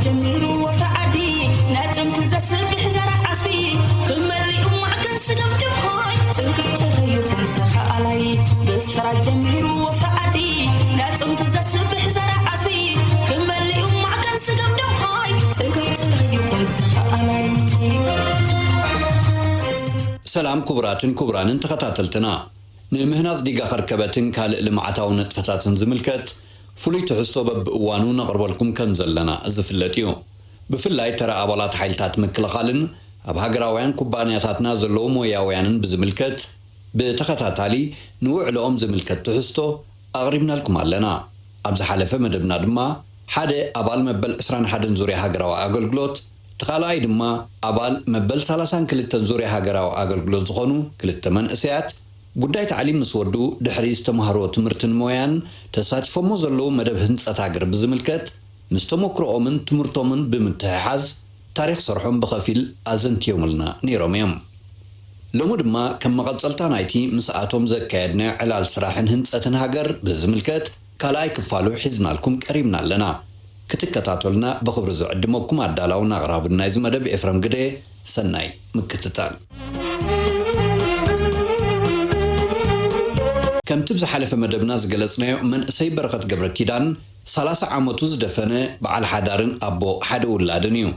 ጀሚሩ ወፍሪ ዓዲ ነጥምቲ ዘስብሕ ዘርእ ዓስቢ ክመሊኡ ማዕከን ስገም ድኾይ ጥንቅቕ ተዘይኹም ተኸኣላይ ብስራት ጀሚሩ ወፍሪ ዓዲ ነጥምቲ ዘስብሕ ዘርእ ዓስቢ ክመሊኡ ማዕከን ስገም ድኾይ ጥንቅቕ ተዘይኹም ተኸኣላይ። ሰላም ክቡራትን ክቡራንን ተኸታተልትና፣ ንምህናጽ ዲጋ ከርከበትን ካልእ ልምዓታዊ ንጥፈታትን ዝምልከት ፍሉይ ትሕዝቶ በብእዋኑ ነቕርበልኩም ከም ዘለና ዝፍለጥ እዩ። ብፍላይ ተራ ኣባላት ሓይልታት ምክልኻልን ኣብ ሃገራውያን ኩባንያታትና ዘለዉ ሞያውያንን ብዝምልከት ብተኸታታሊ ንውዕሎኦም ዝምልከት ትሕዝቶ ኣቕሪብናልኩም ኣለና። ኣብ ዝሓለፈ መደብና ድማ ሓደ ኣባል መበል ዕስራን ሓደን ዙርያ ሃገራዊ ኣገልግሎት፣ እቲ ካልኣይ ድማ ኣባል መበል ሰላሳን ክልተን ዙርያ ሃገራዊ ኣገልግሎት ዝኾኑ ክልተ መንእሰያት፣ ጉዳይ ታዕሊም ምስ ወድኡ ድሕሪ ዝተማህርዎ ትምህርትን ሞያን ተሳቲፎሞ ዘለዉ መደብ ህንጸት ሃገር ብዝምልከት፣ ምስ ተመክሮኦምን ትምህርቶምን ብምትሕሓዝ፣ ታሪኽ ስርሖም ብኸፊል ኣዘንትዮምልና ነይሮም እዮም። ሎሚ ድማ ከም መቐጸልታ ናይቲ ምስኣቶም ዘካየድናዮ ዕላል ስራሕን ህንጸትን ሃገር ብዝምልከት ካልኣይ ክፋሉ ሒዝናልኩም ቀሪብና ኣለና። ክትከታተሉና ብኽብሪ ዝዕድመኩም ኣዳላውን ኣቕራብን ናይዚ መደብ ኤፍረም ግደ፣ ሰናይ ምክትታል። ከምቲ ብዝሓለፈ መደብና ዝገለጽናዮ፣ መንእሰይ በረኸት ገብረ ኪዳን ሰላሳ ዓመቱ ዝደፈነ በዓል ሓዳርን ኣቦ ሓደ ውላድን እዩ።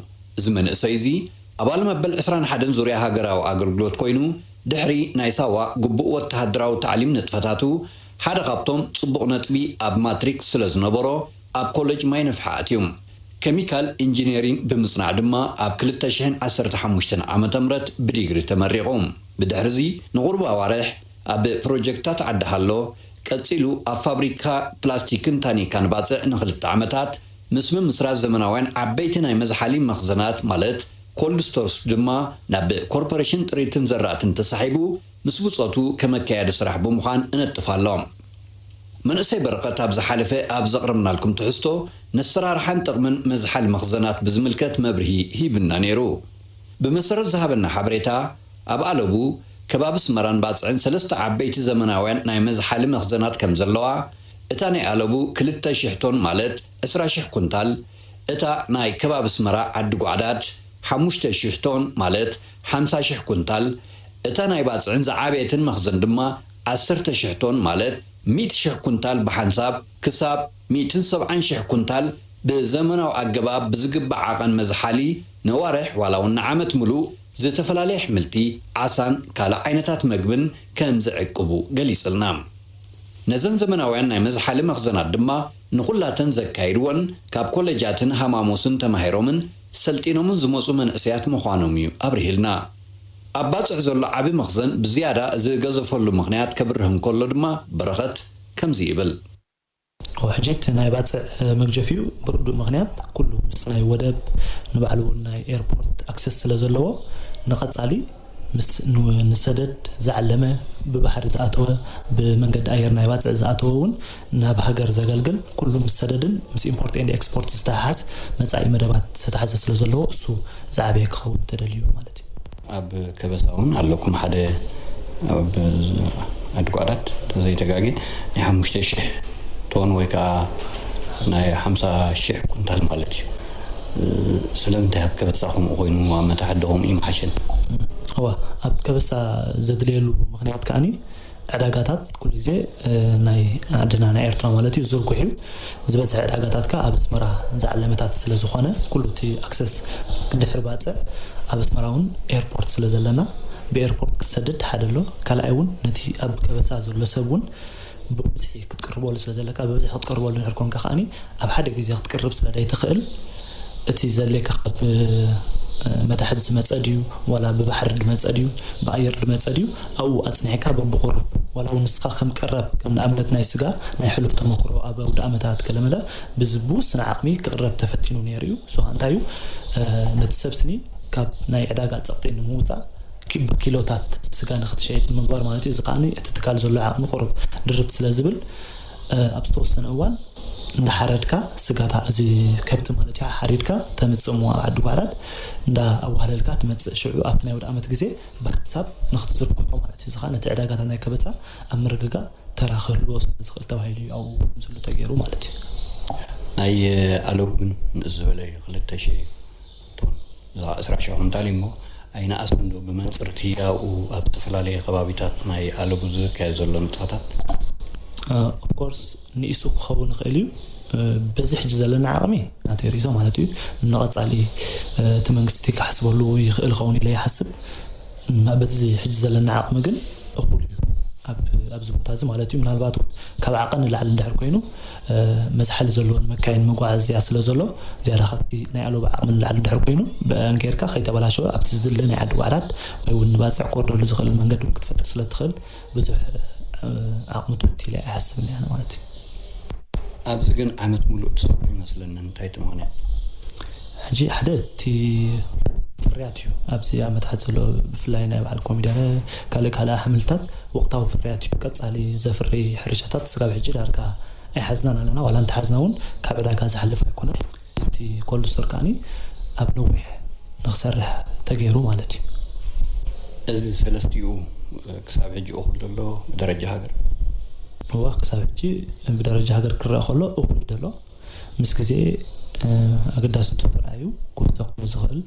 እዚ መንእሰይ እዚ ኣባል መበል ዕስራን ሓደን ዙርያ ሃገራዊ ኣገልግሎት ኮይኑ፣ ድሕሪ ናይ ሳዋ ግቡእ ወተሃደራዊ ታዕሊም ንጥፈታቱ፣ ሓደ ካብቶም ጽቡቕ ነጥቢ ኣብ ማትሪክ ስለ ዝነበሮ፣ ኣብ ኮሌጅ ማይ ነፍሒ ኣትዩ። ኬሚካል ኢንጂነሪንግ ብምጽናዕ ድማ ኣብ ክልተ ሽሕን ዓሰርተ ሓሙሽተን ዓመተ ምህረት ብዲግሪ ተመሪቑ። ብድሕርዚ ንቑሩብ ኣዋርሕ ኣብ ፕሮጀክትታት ዓዲ ሃሎ፣ ቀጺሉ ኣብ ፋብሪካ ፕላስቲክን ታኒካን ባጽዕ ንኽልተ ዓመታት፣ ምስ ምምስራት ዘመናውያን ዓበይቲ ናይ መዝሓሊ መኽዘናት ማለት ኮልድ ስቶርስ ድማ ናብ ኮርፖሬሽን ጥሪትን ዘራእትን ተሳሒቡ፣ ምስ ብጾቱ ከመካየዲ ስራሕ ብምዃን እነጥፍ ኣሎ። መንእሰይ በረቐት ኣብ ዝሓለፈ ኣብ ዘቕረብናልኩም ትሕዝቶ ነሰራርሓን ጥቕምን መዝሓሊ መኽዘናት ብዝምልከት መብርሂ ሂብና ነይሩ። ብመሰረት ዝሃበና ሓበሬታ፣ ኣብ ኣለቡ፣ ከባቢ ኣስመራን ባጽዕን ሰለስተ ዓበይቲ ዘመናውያን ናይ መዝሓሊ መኽዘናት ከም ዘለዋ፣ እታ ናይ ኣለቡ ክልተ ሽሕ ቶን ማለት ዕስራ ሽሕ ኩንታል፣ እታ ናይ ከባቢ ኣስመራ ዓዲ ጓዕዳድ ሓሙሽተ ሽሕ ቶን ማለት ሓምሳ ሽሕ ኩንታል፣ እታ ናይ ባጽዕን ዝዓበየትን መኽዘን ድማ ዓሰርተ ሽሕ ቶን ማለት ሚእቲ ሽሕ ኩንታል ብሓንሳብ ክሳብ ሚእትን ሰብዓን ሽሕ ኩንታል ብዘመናዊ ኣገባብ ብዝግባእ ዓቐን መዝሓሊ ነዋርሕ ዋላ እውን ንዓመት ምሉእ ዝተፈላለየ ኣሕምልቲ፣ ዓሳን ካልእ ዓይነታት መግብን ከም ዝዕቅቡ ገሊጽልና። ነዘን ዘመናውያን ናይ መዝሓሊ መኽዘናት ድማ ንኹላተን ዘካይድወን ካብ ኮለጃትን ሃማሞስን ተማሂሮምን ሰልጢኖምን ዝመጹ መንእሰያት ምዃኖም እዩ ኣብሪህልና። ኣብ ባጽዕ ዘሎ ዓቢ መኽዘን ብዝያዳ ዝገዘፈሉ ምኽንያት ከብርህ እንከሎ ድማ በረኸት ከምዚ ይብል። ሕጂ እቲ ናይ ባጽዕ መግጀፊኡ ብርዱእ ምኽንያት ኩሉ ምስ ናይ ወደብ ንባዕሉ እውን ናይ ኤርፖርት ኣክሰስ ስለ ዘለዎ ንቐጻሊ ምስ ን- ንሰደድ ዝዓለመ ብባሕሪ ዝኣተወ ብመንገዲ ኣየር ናይ ባጽዕ ዝኣተወ እውን ናብ ሃገር ዘገልግል ኩሉ ምስ ሰደድን ምስ ኢምፖርት ኤንድ ኤክስፖርት ዝተሓሓዝ መጻኢ መደባት ዝተሓዘ ስለ ዘለዎ እሱ ዝዓበየ ክኸውን ተደልዩ ማለት እዩ። ኣብ ከበሳ እውን ኣለኩም ሓደ ኣብ ዓዲ ጓዕዳድ ዘይተጋጌ ናይ ሓሙሽተ ሽሕ ቶን ወይ ከዓ ናይ ሓምሳ ሽሕ ኩንታል ማለት እዩ። ስለምንታይ ኣብ ከበሳ ከምኡ ኮይኑ ኣብ መታሕዲ ከምኡ ይምሓሸን? እዋ ኣብ ከበሳ ዘድልየሉ ምኽንያት ከዓኒ ዕዳጋታት ኩሉ ግዜ ናይ ዓድና ናይ ኤርትራ ማለት እዩ ዝርጉሕ እዩ። ዝበዝሐ ዕዳጋታት ከ ኣብ ኣስመራ ዝዓለመታት ስለ ዝኾነ ኩሉ እቲ ኣክሰስ ድሕሪ ባጽዕ ኣብ ኣስመራ እውን ኤርፖርት ስለ ዘለና ብኤርፖርት ክትሰድድ ሓደ ኣሎ። ካልኣይ እውን ነቲ ኣብ ከበሳ ዘሎ ሰብ እውን ብብዝሒ ክትቅርበሉ ስለ ዘለካ ብብዝሒ ክትቀርበሉ ድሕር ኮንካ ከዓኒ ኣብ ሓደ ግዜ ክትቅርብ ስለ ዘይትኽእል እቲ ዘድልየካ ካብ መታሕት ዝመፀ ድዩ ዋላ ብባሕሪ ዝመፀ ድዩ ብኣየር ዝመፀ ድዩ ኣብኡ ኣፅኒዕካ በብቁሩብ ዋላ እውን ንስኻ ከም ቀረብ ከም ንኣብነት ናይ ስጋ ናይ ሕሉፍ ተመክሮ ኣብ ኣውደ ኣመታት ገለመለ ብዝብውስነ ዓቕሚ ክቕረብ ተፈቲኑ ነይሩ እዩ። ሶ እንታይ እዩ ነቲ ሰብ ስኒ ካብ ናይ ዕዳጋ ፀቕጢ ንምውፃእ ብኪሎታት ስጋ ንክትሸይጥ ምግባር ማለት እዩ። እዚ ከዓኒ እቲ ትካል ዘሎ ዓቕሚ ቁሩብ ድርት ስለ ዝብል ኣብ ዝተወሰነ እዋን እንዳሓረድካ ስጋታ እዚ ከብቲ ማለት እዩ ሓሪድካ ተምፅእ እሞ ኣብ ዓዲ ጓዕዳድ እንዳ ኣዋህለልካ ትመፅእ ሽዑ ኣብቲ ናይ ወደ ዓመት ግዜ ብሓንሳብ ንክትዝርግሖ ማለት እዩ። እዚ ከዓ ነቲ ዕዳጋታት ናይ ከበሳ ኣብ ምርግጋእ ተራ ክህልዎ ስለ ዝኽእል ተባሂሉ እዩ ኣብኡ ከምዝሉ ተገይሩ ማለት እዩ። ኣይ ኣለቡ ግን ንእስ ዝበለ እዩ። ክልተ ሽሕ ቶን እዛ ዕስራ ሽሕ ኩንታል እዩ እሞ ኣይነኣስን ዶ? ብመንፅር እቲ ኣብኡ ኣብ ዝተፈላለየ ከባቢታት ናይ ኣለቡ ዝካየድ ዘሎ ንጥፈታት? ኦፍኮርስ ንኢሱ ክኸውን ይኽእል እዩ። በዚ ሕጂ ዘለና ዓቕሚ ናተይ ርእይቶ ማለት እዩ። ንቐጻሊ እቲ መንግስቲ ክሓስበሉ ይኽእል ኸውን ኢለ ይሓስብ። በዚ ሕጂ ዘለና ዓቕሚ ግን እኹል እዩ ኣብዚ ቦታ እዚ ማለት እዩ። ምናልባት ካብ ዓቐን ንላዕሊ እንድሕር ኮይኑ መዝሓሊ ዘለዎን መካይን መጓዓዝያ ስለ ዘሎ ዝያዳ ካብቲ ናይ ኣለቡ ዓቕሚ ንላዕሊ እንድሕር ኮይኑ ብአን ጌርካ ከይተበላሸወ ኣብቲ ዝድለ ናይ ዓዲ ዋዕራት ወይ እውን ንባፅዕ ክወርደሉ ዝኽእል መንገዲ እውን ክትፈጥር ስለ ትኽእል ብዙሕ ዓቕሚ ትውቲ ኢለ ኣይሓስብን እያ ማለት እዩ። ኣብዚ ግን ዓመት ሙሉእ ትሰርሑ ይመስለኒ። እንታይ እቲ ምኽንያት? ሕጂ ሓደ እቲ ፍርያት እዩ። ኣብዚ ዓመታት ዘሎ ብፍላይ ናይ በዓል ኮሚደረ ካልእ ካልእ ኣሕምልታት ወቕታዊ ፍርያት እዩ። ቀጻሊ ዘፍሪ ሕርሻታት ስጋብ ሕጂ ዳርጋ ኣይሓዝናን ኣለና። ዋላ እንተሓዝና እውን ካብ ዕዳጋ ዝሓልፍ ኣይኮነን። እቲ ኮልድ ስቶር ከዓኒ ኣብ ነዊሕ ንክሰርሕ ተገይሩ ማለት እዩ። እዚ ሰለስቲኡ ክሳብ ሕጂ እኹል ዘሎ ብደረጃ ሃገር? እዋ ክሳብ ሕጂ ብደረጃ ሃገር ክረአ ከሎ እኹል ደሎ ምስ ግዜ ኣገዳስነቱ ተራእዩ ክውስኸሉ ዝኽእል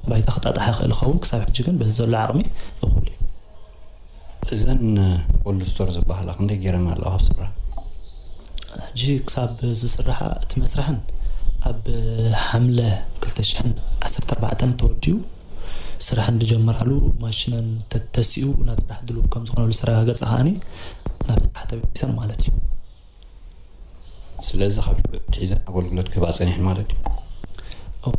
ባይታ ክጣጣሓ ይኽእል ይኸውን። ክሳብ ሕጂ ግን በዚ ዘሎ ዓቕሚ እኹል እዩ። እዘን ኮልድ ስቶር ዝበሃላ ክንደይ ገይረን ኣለዋ ክስራ? ሕጂ ክሳብ ዝስራሓ እቲ መስርሕን ኣብ ሓምለ ክልተ ሽሕን ዓሰርተ ኣርባዕተን ተወዲኡ ስራሕ እንድጀመራሉ ማሽነን ተተሲኡ ናብ ስራሕ ድሉው ከም ዝኾነሉ ዝተረጋገጸ ከዓኒ ናብ ስራሕ ተበጊሰን ማለት እዩ። ስለዚ ካብ ሽዑ ኣትሒዘን ኣገልግሎት ክህባ ጸኒሐን ማለት እዩ።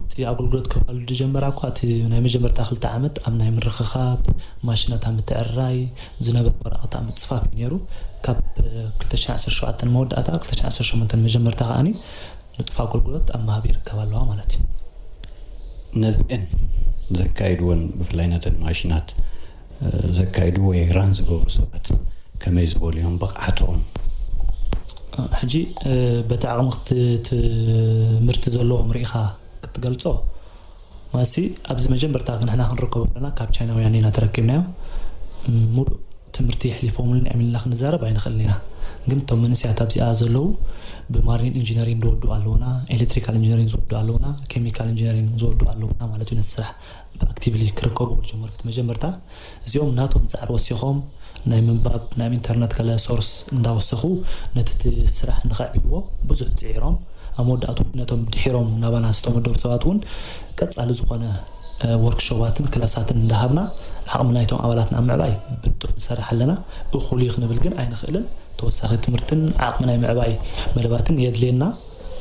እቲ ኣገልግሎት ክህባሉ ዝጀመራ እኳ እቲ ናይ መጀመርታ ክልተ ዓመት ኣብ ናይ ምርኽኻብ ማሽናት ኣብ ምትዕርራይ ዝነበረ ወረቐት ኣብ ምጽፋፍ እዩ ነይሩ። ካብ ክልተ ሽሕን ዓሰርተ ሸውዓተን መወዳእታ ክልተ ሽሕን ዓሰርተ ሸሞንተን መጀመርታ ከዓኒ ንጡፍ ኣገልግሎት ኣብ ምሃብ ይርከባ ኣለዋ ማለት እዩ። ነዚአን ዘካይድወን ብፍላይ ነተን ማሽናት ዘካይዱ ወይ ራን ዝገብሩ ሰባት ከመይ ዝበሉ እዮም ብቕዓቶም? ሕጂ በቲ ዓቕሚ ትምህርቲ ዘለዎም ርኢኻ ክትገልጾ ማሲ ኣብዚ መጀመርታ ንሕና ክንረከቦ ከለና ካብ ቻይናውያን ኢና ተረኪብናዮ። ሙሉእ ትምህርቲ የሕሊፎምልና እዮም ኢልና ክንዛረብ ኣይንኽእልን ኢና። ግን እቶም መንእሰያት ኣብዚኣ ዘለዉ ብማሪን ኢንጂነሪንግ ዝወድኡ ኣለዉና፣ ኤሌክትሪካል ኢንጂነሪንግ ዝወድኡ ኣለዉና፣ ኬሚካል ኢንጂነሪንግ ዝወድኡ ኣለዉና ማለት እዩ። ነቲ ስራሕ ብኣክቲቭሊ ክርከቡ ዝጀመሩ እቲ መጀመርታ እዚኦም ናቶም ጻዕሪ ወሲኾም ናይ ምንባብ ናይ ኢንተርነት ገለ ሶርስ እንዳወሰኹ ነቲ እቲ ስራሕ ንኸዕብይዎ ብዙሕ ጽዒሮም ኣብ መወዳእቱ ነቶም ድሒሮም ናባና ዝተመደቡ ሰባት እውን ቀጻሊ ዝኾነ ወርክሾባትን ክላሳትን እንዳሃብና ዓቕሚ ናይቶም ኣባላትና ኣብ ምዕባይ ብንጡፍ ንሰርሕ ኣለና። እኹል እዩ ክንብል ግን ኣይንኽእልን። ተወሳኺ ትምህርትን ዓቕሚ ናይ ምዕባይ መደባትን የድልየና።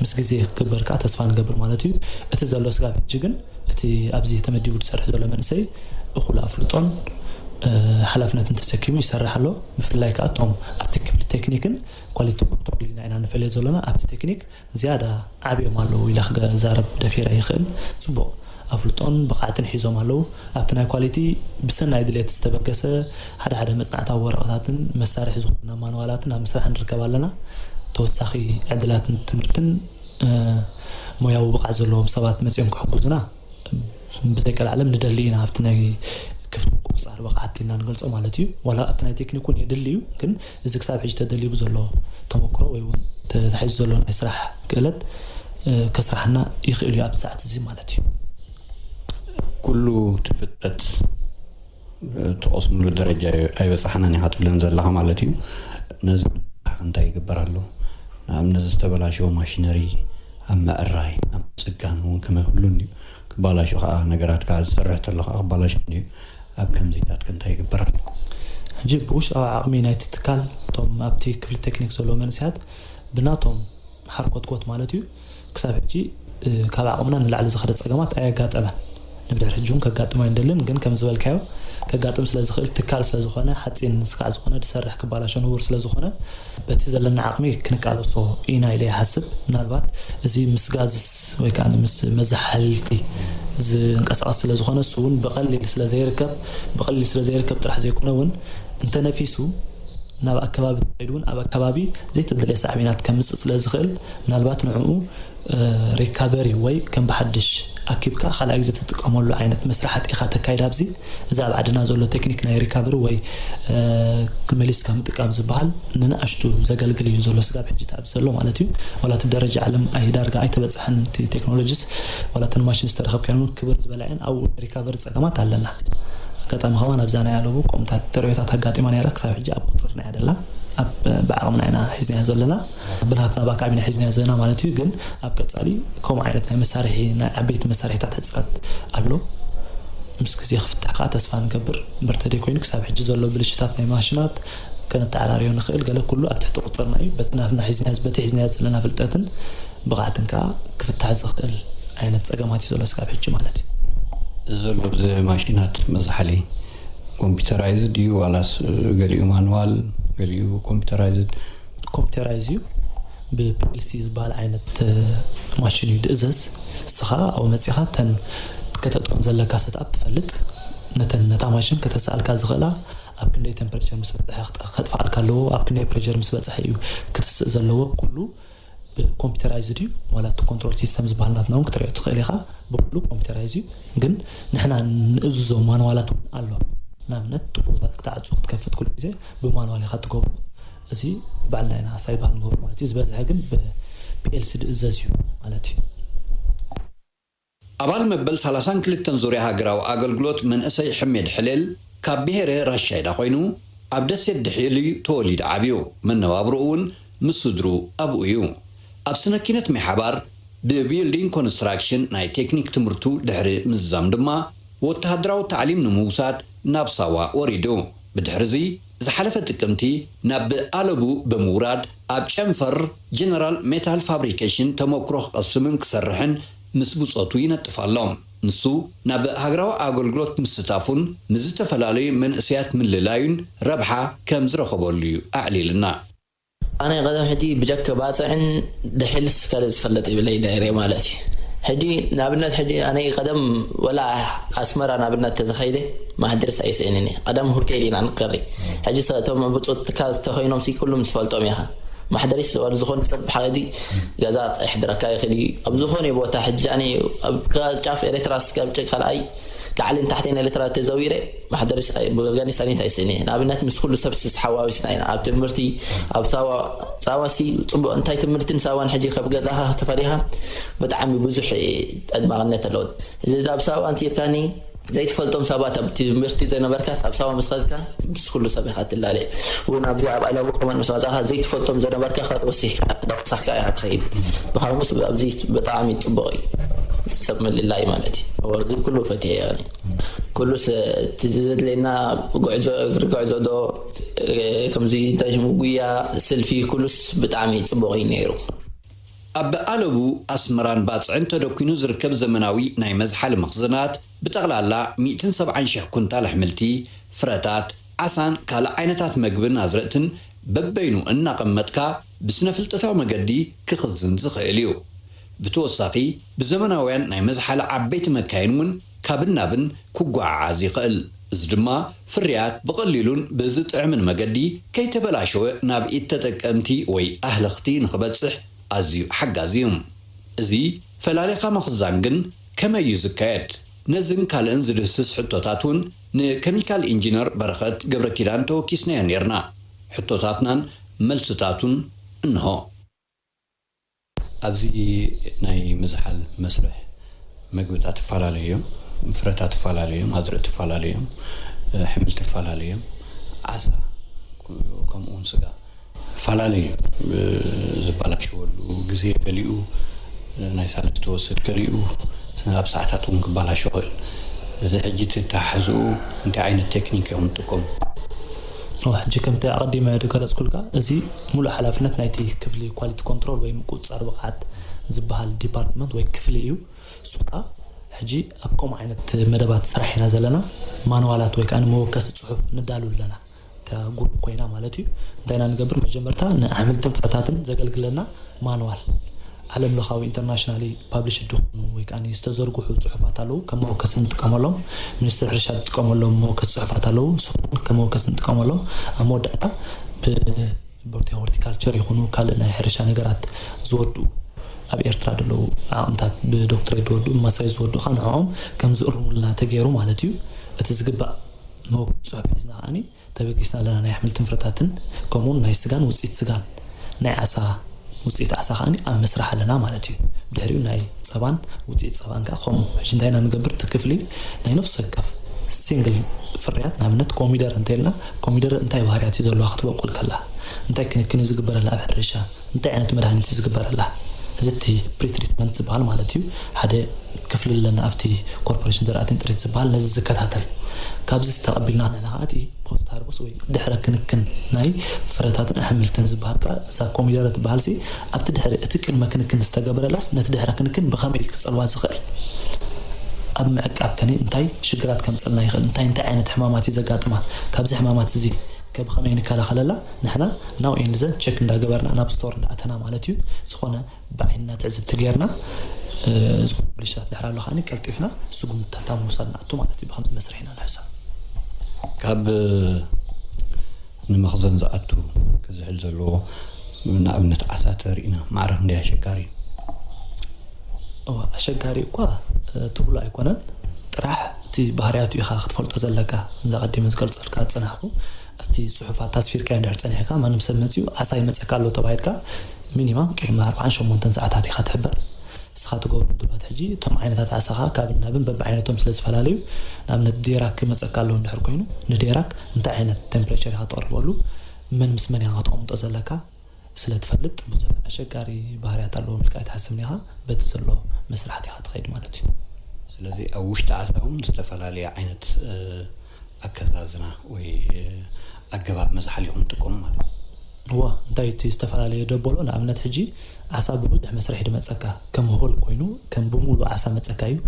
ምስ ግዜ ክግበር ከዓ ተስፋ ንገብር ማለት እዩ። እቲ ዘሎ ስጋብ ሕጂ ግን እቲ ኣብዚ ተመዲቡ ዝሰርሕ ዘሎ መንእሰይ እኹል ኣፍልጦን ሓላፍነትን ተሰኪሙ ይሰርሕ ኣሎ። ብፍላይ ከዓ እቶም ኣብቲ ክፍሊ ቴክኒክን ኳሊቲ ኮንትሮል ኢልና ኢና ንፈልዮ ዘለና። ኣብቲ ቴክኒክ ዝያዳ ዓብዮም ኣለዉ ኢለ ክዛረብ ደፊረ ይኽእል። ጽቡቕ ኣፍልጦን ብቕዓትን ሒዞም ኣለዉ። ኣብቲ ናይ ኳሊቲ ብሰናይ ድሌት ዝተበገሰ ሓደ ሓደ መጽናዕታዊ ወረቐታትን መሳርሒ ዝኾኑና ማንዋላትን ኣብ ምስራሕ ንርከብ ኣለና። ተወሳኺ ዕድላት ትምህርትን ሞያዊ ብቕዓት ዘለዎም ሰባት መጺኦም ክሕግዙና ብዘይቀልዓለም ንደሊ ኢና። ኣብቲ ናይ ክፍሊ ቁጽጻር ብቕዓት ኢልና ንገልጾ ማለት እዩ። ዋላ ኣብቲ ናይ ቴክኒክ እውን የድሊ እዩ፣ ግን እዚ ክሳብ ሕጂ ተደሊቡ ዘሎ ተመክሮ ወይ እውን ተታሒዙ ዘሎ ናይ ስራሕ ክእለት ከስራሕና ይኽእል እዩ ኣብዚ ሰዓት እዚ ማለት እዩ። ኩሉ እቲ ፍልጠት ትቐስምሉ ደረጃ ኣይበጻሕናን ኢኻ ትብለን ዘለኻ ማለት እዩ። ነዚ እንታይ ይግበር ኣሎ? ንኣብነት ዝተበላሸወ ማሽነሪ ኣብ ምዕራይ ኣብ ምጽጋን እውን ከመይ ኩሉ እንድዩ ክባላሾ ከዓ ነገራት ከዓ ዝሰርሕ ተሎ ከዓ ክባላሾ እንድዩ ኣብ ከምዚታት ከ እንታይ ይግበር ኣሎ? ሕጂ ብውሽጣዊ ዓቕሚ ናይቲ ትካል እቶም ኣብቲ ክፍሊ ቴክኒክ ዘለዉ መንእሰያት ብናቶም ሓርኮትኮት ማለት እዩ ክሳብ ሕጂ ካብ ዓቕምና ንላዕሊ ዝኸደ ጸገማት ኣየጋጠመን። ንድሕር ሕጂ እውን ከጋጥም ኣይንደልን፣ ግን ከም ዝበልካዮ ከጋጥም ስለ ዝኽእል ትካል ስለ ዝኾነ ሓፂን ስካዕ ዝኾነ ዝሰርሕ ክባላሾ ንቡር ስለ ዝኾነ በቲ ዘለና ዓቕሚ ክንቃለሶ ኢና ኢለ ይሓስብ። ምናልባት እዚ ምስ ጋዝስ ወይ ከዓ ምስ መዛሓልቲ ዝንቀሳቐስ ስለ ዝኾነ እሱ እውን ብቐሊል ስለ ዘይርከብ ብቐሊል ስለ ዘይርከብ ጥራሕ ዘይኮነ እውን እንተነፊሱ ናብ ኣከባቢ ተኸይዱ እውን ኣብ ኣከባቢ ዘይተደለየ ሳዕቤናት ከምፅእ ስለ ዝኽእል፣ ምናልባት ንዕኡ ሪካቨሪ ወይ ከም ብሓድሽ ኣኪብካ ካልኣይ ግዜ ትጥቀመሉ ዓይነት መስርሓት ኢኻ ተካይድ። ኣብዚ እዚ ኣብ ዓድና ዘሎ ቴክኒክ ናይ ሪካቨሪ ወይ መሊስካ ምጥቃም ዝበሃል ንንኣሽቱ ዘገልግል እዩ ዘሎ ስጋብ ሕጂ ኣብዚ ዘሎ ማለት እዩ። ዋላ እቲ ደረጃ ዓለም ኣይ ዳርጋ ኣይተበፅሐን እቲ ቴክኖሎጂስ። ዋላ እተን ማሽን ዝተረኸብካየን እውን ክብር ዝበላ እየን። ኣብኡ ናይ ሪካቨሪ ፀገማት ኣለና። ኣጋጣሚ ከማን ኣብዛ ናይ ኣለቡ ከምታት ተርእዮታት ኣጋጢማ ነይራ። ክሳብ ሕጂ ኣብ ቁፅርና እያ ደላ። ኣብ ብዓቕምና ኢና ሒዝናዮ ዘለና። ብናትና ባካብ ኢና ሒዝናዮ ዘለና ማለት እዩ። ግን ኣብ ቀፃሊ ከምኡ ዓይነት ናይ መሳርሒ ናይ ዓበይቲ መሳርሒታት ሕፅረት ኣሎ። ምስ ግዜ ክፍታሕ ከዓ ተስፋ ንገብር። እምበር ተደይ ኮይኑ ክሳብ ሕጂ ዘሎ ብልሽታት ናይ ማሽናት ከነተዓራርዮ ንኽእል። ገለ ኩሉ ኣብ ትሕቲ ቁፅርና እዩ። በቲ ናትና ሒዝናዮ በቲ ሒዝናዮ ዘለና ፍልጠትን ብቕዓትን ከዓ ክፍታሕ ዝኽእል ዓይነት ፀገማት እዩ ዘሎ ስጋብ ሕጂ ማለት እዩ። ዘሎ ብዚ ማሽናት መዝሓሊ ኮምፒውተራይዝድ እዩ ዋላስ ገሊኡ ማንዋል ገሊኡ ኮምፒውተራይዝድ? ኮምፒውተራይዝ እዩ። ብፒኤልሲ ዝበሃል ዓይነት ማሽን እዩ ድእዘዝ። እስኻ ኣብኡ መፂኻ ተን ከተጥኦም ዘለካ ሰትኣፕ ትፈልጥ። ነተን ነታ ማሽን ከተስኣልካ ዝኽእላ ኣብ ክንደይ ቴምፐሬቸር ምስ በፅሐ ከጥፍኣልካ ኣለዎ፣ ኣብ ክንደይ ፕሬሸር ምስ በፅሐ እዩ ክትስእ ዘለዎ። ኩሉ ብኮምፒውተራይዝድ እዩ። ዋላ እቲ ኮንትሮል ሲስተም ዝበሃል ናትና እውን ክትሪኦ ትኽእል ኢኻ። ብኩሉ ኮምፒውተራይዝ እዩ። ግን ንሕና ንእዝዞ ማንዋላት እውን ኣሎ። ንኣብነት ቱቦታት ክትዓጹ ክትከፍት ኩሉ ግዜ ብማንዋል ኢኻ ትገብሮ። እዚ ባዕልና ኢና ሳይባር ንገብሮ ማለት እዩ። ዝበዝሐ ግን ብፒኤልሲ ድእዘዝ እዩ ማለት እዩ። ኣባል መበል ሰላሳን ክልተን ዙርያ ሃገራዊ ኣገልግሎት መንእሰይ ሕሜድ ሕሌል ካብ ብሄረ ራሻይዳ ኮይኑ ኣብ ደሴት ድሒል እዩ ተወሊዱ ዓብዩ። መነባብሮኡ እውን ምስ ስድሩ ኣብኡ እዩ። ኣብ ስነ ኪነት ማይ ሓባር ብቢልዲንግ ኮንስትራክሽን ናይ ቴክኒክ ትምህርቱ ድሕሪ ምዝዛም ድማ ወተሃደራዊ ታዕሊም ንምውሳድ ናብ ሳዋ ወሪዱ። ብድሕርዚ ዝሓለፈ ጥቅምቲ ናብ ኣለቡ ብምውራድ ኣብ ጨንፈር ጀነራል ሜታል ፋብሪኬሽን ተመክሮ ክቐስምን ክሰርሕን ምስ ብጾቱ ይነጥፍ ኣሎ። ንሱ ናብ ሃገራዊ ኣገልግሎት ምስታፉን ምስ ዝተፈላለዩ መንእሰያት ምልላዩን ረብሓ ከም ዝረኸበሉ እዩ ኣዕሊልና። ኣነ ቀደም ሕጂ ብጀክ ባጽዕን ድሒልስ ካልእ ዝፈለጥ ይብለይ ነይረ ማለት እዩ። ሕጂ ንኣብነት ሕጂ ኣነ ቀደም ወላ ኣስመራ ንኣብነት ተዝኸይደ ማህድርስ ኣይስእንን እየ። ቀደም ሆቴል ኢና ንከሪ። ሕጂ እቶም ብጾትካ ዝተኸይኖም ሲ ኩሉም ትፈልጦም ኢኻ። ማሕደሪስ ወር ዝኾነ ሰብ ብሓዲ ገዛ የሕድረካ ይኽእል እዩ። ኣብ ዝኾነ ቦታ ሕጂ ኣነ ኣብ ጫፍ ኤርትራ እስካብ ጭ ካልኣይ ላዕልን ታሕትን ኤርትራ ተዘዊረ ማሕደሪስ ኣይ- ብወገኒ ሳኒት ኣይስእን እየ። ንኣብነት ምስ ኩሉ ሰብ ስ- ተሓዋዊስና ኢና። ኣብ ትምህርቲ ኣብ ሳዋ ሳዋ ሲ ጽቡቕ እንታይ ትምህርትን ሳዋን ሕጂ ካብ ገዛኻ ተፈሪኻ ብጣዕሚ ብዙሕ ጠድማቕነት ኣለዎ። እዚ ኣብ ሳዋ እንቲርካኒ ዘይትፈልጦም ሰባት ኣብ ትምህርቲ ዘይነበርካስ ኣብ ሳዋ ምስ ኸድካ ምስ ኩሉ ሰብ ኢኻ ትላለ። እውን ኣብዚ ኣብ ኣለቡ ከማን ምስ መጻኻ ዘይትፈልጦም ዝነበርካ ካብ ወሲኽካ እንዳወሳኽካ ኢኻ ትኸይድ። ብሓሙስ ኣብዚ ብጣዕሚ ጽቡቕ እዩ ሰብ ምልላይ ማለት እዩ። እዚ ኩሉ ፈትየ ኣነ ኩሉስ እቲ ዘድልየና ጉዕዞ እግሪ ጉዕዞ ዶ ከምዚ እንታይ ሽሙ ጉያ ስልፊ ኩሉስ ብጣዕሚ ጽቡቕ እዩ ነይሩ። ኣብ ኣለቡ ኣስመራን ባጽዕን ተደኲኑ ዝርከብ ዘመናዊ ናይ መዝሓሊ መኽዘናት ብጠቕላላ ሚእትን ሰብዓን ሽሕ ኩንታል ኣሕምልቲ፣ ፍረታት፣ ዓሳን ካልእ ዓይነታት መግብን ኣዝርእትን በበይኑ እናቐመጥካ ብስነ-ፍልጠታዊ መገዲ ክኽዝን ዝኽእል እዩ። ብተወሳኺ ብዘመናውያን ናይ መዝሓሊ ዓበይቲ መካይን እውን ካብን ናብን ክጓዓዓዝ ይኽእል። እዚ ድማ ፍርያት ብቐሊሉን ብዝጥዕምን መገዲ ከይተበላሸወ ናብ ኢድ ተጠቀምቲ ወይ ኣህለኽቲ ንኽበጽሕ ኣዝዩ ሓጋዚ እዩ። እዚ ፈላሊኻ ምኽዛን ግን ከመይ እዩ ዝካየድ? ነዝን ካልእን ዝድህስስ ሕቶታት እውን ንከሚካል ኢንጂነር በረኸት ገብረኪዳን ተወኪስናዮ ነይርና። ሕቶታትናን መልስታቱን እንሆ። ኣብዚ ናይ ምዝሓል መስርሕ መግብታት ይፈላለዩ እዮም፣ ፍረታት ይፈላለዩ እዮም፣ ኣዝርእቲ ይፈላለዩ እዮም፣ ኣሕምልቲ ይፈላለዩ እዮም፣ ዓሳ ከምኡ እውን ስጋ ይፈላለዩ እዮም። ዝበላሸወሉ ግዜ ገሊኡ ናይ ሳልስቲ ወስድ ገሊኡ ኣብ ሰዓታት እውን ክበላሾ ይኽእል። እዚ ሕጂ እቲ ኣተሓሕዝኡ እንታይ ዓይነት ቴክኒክ እዮም ዝጥቀሙ? ሕጂ ከምቲ ኣቐዲመ ዝገለፅኩልካ እዚ ሙሉእ ሓላፍነት ናይቲ ክፍሊ ኳሊቲ ኮንትሮል ወይ ምቁፅፃር ብቕዓት ዝበሃል ዲፓርትመንት ወይ ክፍሊ እዩ። እሱ ከዓ ሕጂ ኣብ ከምኡ ዓይነት መደባት ስራሕ ኢና ዘለና። ማንዋላት ወይ ከዓ ንመወከሲ ፅሑፍ ንዳሉ ኣለና። እታ ጉሩፕ ኮይና ማለት እዩ። እንታይ ኢና ንገብር? መጀመርታ ንኣሕምልትን ፍረታትን ዘገልግለና ማንዋል ዓለም ለኻዊ ኢንተርናሽናሊ ፓብሊሽድ ዝኾኑ ወይ ከዓ ዝተዘርግሑ ፅሑፋት ኣለዉ። ከም መወከሲ ንጥቀመሎም፣ ሚኒስትሪ ሕርሻ ዝጥቀመሎም መወከሲ ፅሑፋት ኣለዉ። ንስኹም ከም መወከሲ ንጥቀመሎም። ኣብ መወዳእታ ብቦርቲካ ሆርቲካልቸር ይኹኑ ካልእ ናይ ሕርሻ ነገራት ዝወዱ ኣብ ኤርትራ ዘለዉ ዓቕምታት ብዶክትሬት ዝወዱ ብማስተርስ ዝወዱ ከዓ ንዕኦም ከም ዝእርሙልና ተገይሩ ማለት እዩ። እቲ ዝግባእ መወከሲ ጽሑፍ ሒዝና ከዓኒ ተበጊስና ኣለና። ናይ ኣሕምልትን ፍረታትን ከምኡውን ናይ ስጋን ውፅኢት ስጋን ናይ ዓሳ ውፅኢት ዓሳ ከዓኒ ኣብ ምስራሕ ኣለና ማለት እዩ። ድሕሪኡ ናይ ፀባን ውፅኢት ፀባን ከዓ ከምኡ። ሕጂ እንታይ ኢና ንገብር? እቲ ክፍሊ ናይ ነፍሲ ወከፍ ሲንግል ፍርያት ንኣብነት ኮሚደረ እንተኢልና ኮሚደረ እንታይ ባህርያት እዩ ዘለዋ ክትበቁል ከላ እንታይ ክንክን እዩ ዝግበረላ ኣብ ሕርሻ እንታይ ዓይነት መድሃኒት እዩ ዝግበረላ እዚ እቲ ፕሪትሪትመንት ዝበሃል ማለት እዩ። ሓደ ክፍሊ ኣለና ኣብቲ ኮርፖሬሽን ዘርኣትን ጥሪት ዝበሃል ነዚ ዝከታተል። ካብዚ ተቐቢልና ንሕና ከዓ እቲ ፖስት ሃርቨስት ወይ ድሕረ ክንክን ናይ ፍረታትን ኣሕምልትን ዝበሃል ከዓ እዛ ኮሚደረ ትበሃል ሲ ኣብቲ ድሕሪ እቲ ቅድመ ክንክን ዝተገበረላስ ነቲ ድሕረ ክንክን ብኸመይ ክፀልዋ ዝኽእል ኣብ ምዕቃብ ከኒ እንታይ ሽግራት ከምፀልና ይኽእል እንታይ እንታይ ዓይነት ሕማማት እዩ ዘጋጥማ ካብዚ ሕማማት እዚ ከብኸመይ ንከላኸለላ ንሕና ናው ኤንድ ዘን ቸክ እንዳገበርና ናብ ስቶር እንዳኣተና ማለት እዩ ዝኾነ ብዓይንና ትዕዝብቲ ጌርና ዝኾነ ብልሻት ድሕር ኣሎ ከዓኒ ቀልጢፍና ስጉምትታት ኣብ ምውሳድ ንኣቱ ማለት እዩ ብከምዚ መስርሕ ኢና ንሕሰብ ካብ ንመኽዘን ዝኣቱ ክዝሕል ዘለዎ ንኣብነት ዓሳ ተሪእና ማዕረ ክንደይ ኣሸጋሪ እዩ እዋ ኣሸጋሪ እኳ ትብሎ ኣይኮነን ጥራሕ እቲ ባህርያቱ ኢኻ ክትፈልጦ ዘለካ እዛ ቀዲመ ዝገልፀልካ ዝፀናሕኩ ኣብቲ ፅሑፋት ኣስፊርካ እንድሕር ፀኒሕካ ማንም ሰብ መፂኡ ዓሳ ይመፀካ ኣሎ ተባሂልካ ሚኒማም ቅድሚ ኣርባዓን ሸሞንተን ሰዓታት ኢኻ ትሕበር እስኻ ትገብሮ ድባት ሕጂ እቶም ዓይነታት ዓሳ ኸዓ ካብን ናብን በብዓይነቶም ስለ ዝተፈላለዩ ንኣብነት ዴራክ ክመፀካ ኣሎ እንድሕር ኮይኑ ንዴራክ እንታይ ዓይነት ቴምፕሬቸር ኢኻ ተቕርበሉ መን ምስ መን ኢኻ ከተቕምጦ ዘለካ ስለ ትፈልጥ ብዙሕ ኣሸጋሪ ባህርያት ኣለዎም ኢልካ ኣይትሓስብን ኢኻ በቲ ዘሎ መስራሕቲ ኢኻ ትኸይድ ማለት እዩ። ስለዚ ኣብ ውሽጢ ዓሳ እውን ዝተፈላለየ ዓይነት ኣከዛዝና ወይ ኣገባብ መዝሓሊ ኢኹም ትጥቀሙ ማለት እዩ። እዋ እንታይ እቲ ዝተፈላለየ ደበሎ ንኣብነት ሕጂ ዓሳ ብብዙሕ መስርሕ ድመፀካ ከም ሆል ኮይኑ ከም ብሙሉ ዓሳ መፀካ እዩ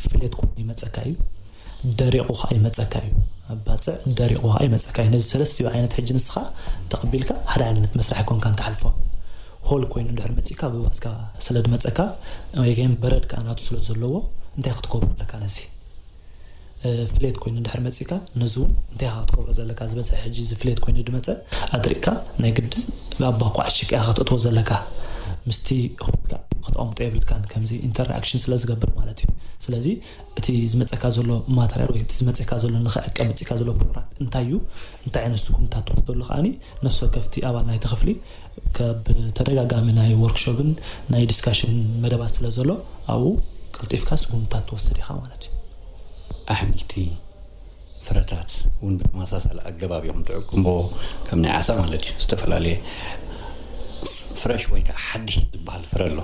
ፍሌት ኮይኑ ይመፀካ እዩ ደሪቑ ከዓ ይመፀካ እዩ ኣብ ባፅዕ ደሪቑ ከዓ ይመፀካ እዩ ነዚ ሰለስቲኡ ዓይነት ሕጂ ንስኻ ተቐቢልካ ሓደ ዓይነት መስርሕ ኣይኮንካን ትሓልፎ ሆል ኮይኑ እንድሕር መፂካ ብባስካ ስለ ድመፀካ ወይገን በረድ ከዓ ናቱ ስለ ዘለዎ እንታይ ክትገብሮ ኣለካ ነዚ ፍሌት ኮይኑ እንድሕር መፂካ ነዚ እውን እንታይ ኢኻ ክትገብሮ ዘለካ ዝበዝሐ ሕጂ እዚ ፍሌት ኮይኑ ድመፀ ኣድሪቕካ ናይ ግድን ኣብ ባኮ ዓሺካ ኢኻ ክተእትዎ ዘለካ ምስቲ ሆልካ ክትቐምጦ የብልካን ከምዚ ኢንተራክሽን ስለ ዝገብር ማለት እዩ ስለዚ እቲ ዝመፀካ ዘሎ ማተርያል ወይ እቲ ዝመፀካ ዘሎ ንኽዕቀ መፂካ ዘሎ ፕሮዳክት እንታይ እዩ እንታይ ዓይነት ስጉምታት ትወስደሉ ከዓኒ ነፍሲ ወከፍቲ ኣባል ናይቲ ክፍሊ ካብ ተደጋጋሚ ናይ ወርክሾፕን ናይ ዲስካሽን መደባት ስለ ዘሎ ኣብኡ ቀልጢፍካ ስጉምትታት ትወስድ ኢኻ ማለት እዩ። ኣሕምልቲ፣ ፍረታት እውን ብተመሳሳሊ ኣገባብ ኢኹም ትዕቅንቦ ከም ናይ ዓሳ ማለት እዩ። ዝተፈላለየ ፍረሽ ወይ ከዓ ሓድሽ ዝበሃል ፍረ ኣሎ።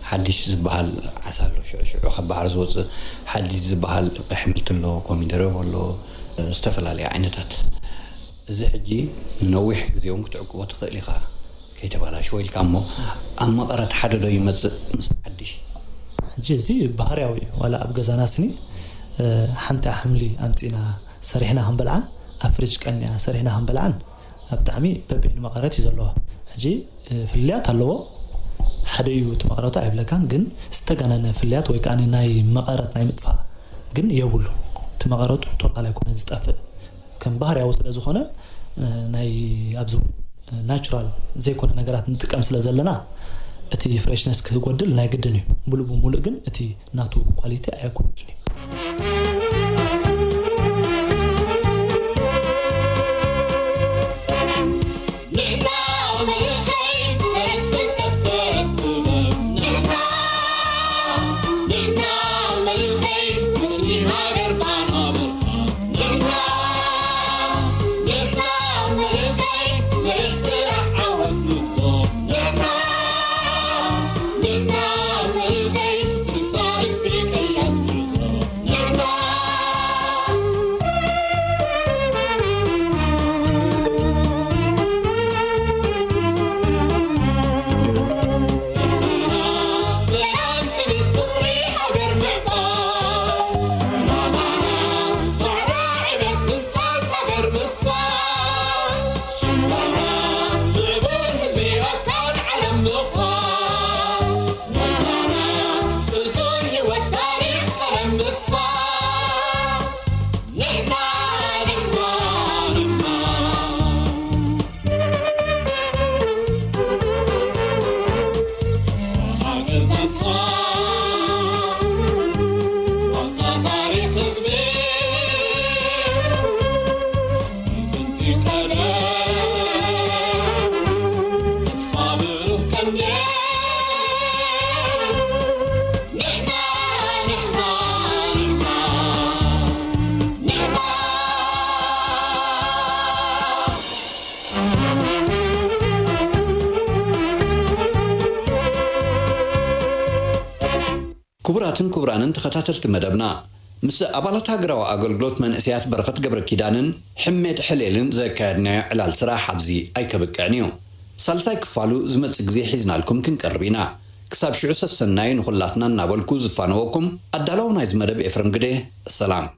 ሓድሽ ዝበሃል ዓሳ ኣሎ። ሽዑ ሽዑ ካብ ባሕሪ ዝወፅእ ሓድሽ ዝበሃል ኣሕምልቲ ኣሎ፣ ኮሚደረ ኣሎ፣ ዝተፈላለየ ዓይነታት። እዚ ሕጂ ንነዊሕ ግዜ እውን ክትዕቅቦ ትኽእል ኢኻ። ከይተባላሽዎ ኢልካ እሞ ኣብ መቐረት ሓደ ዶ ይመፅእ ምስ ሓድሽ? ሕጂ እዚ ባህርያዊ እዩ ዋላ ኣብ ገዛና ስኒ ሓንቲ ኣሕምሊ ኣምፂና ሰሪሕና ክንበልዓን ኣብ ፍሪጅ ቀኒና ሰሪሕና ክንበልዓን ብጣዕሚ በበይኑ መቐረት እዩ ዘለዎ ሕጂ ፍልልያት ኣለዎ ሓደ እዩ እቲ መቐረቱ ኣይብለካን ግን ዝተጋነነ ፍልልያት ወይ ከዓ ናይ መቐረት ናይ ምጥፋእ ግን የብሉ እቲ መቐረቱ ቶታል ኣይኮነ ዝጠፍእ ከም ባህርያዊ ስለ ዝኾነ ናይ ኣብዚ ናቹራል ዘይኮነ ነገራት ንጥቀም ስለ ዘለና እቲ ፍሬሽነስ ክጎድል ናይ ግድን እዩ። ሙሉእ ብሙሉእ ግን እቲ ናቱ ኳሊቲ ኣየጎድልን እዩ። ክቡራትን ክቡራንን ተኸታተልቲ መደብና፣ ምስ ኣባላት ሃገራዊ ኣገልግሎት መንእሰያት በረኸት ገብረ ኪዳንን ሕሜድ ሕሌልን ዘካየድናዮ ዕላል ስራሕ ኣብዚ ኣይከብቅዕን እዩ። ሳልሳይ ክፋሉ ዝመጽእ ግዜ ሒዝናልኩም ክንቀርብ ኢና። ክሳብ ሽዑ ሰሰናዩ ንኹላትና እናበልኩ ዝፋነወኩም ኣዳላዊ ናይዚ መደብ ኤፍረም ግደ፣ ሰላም።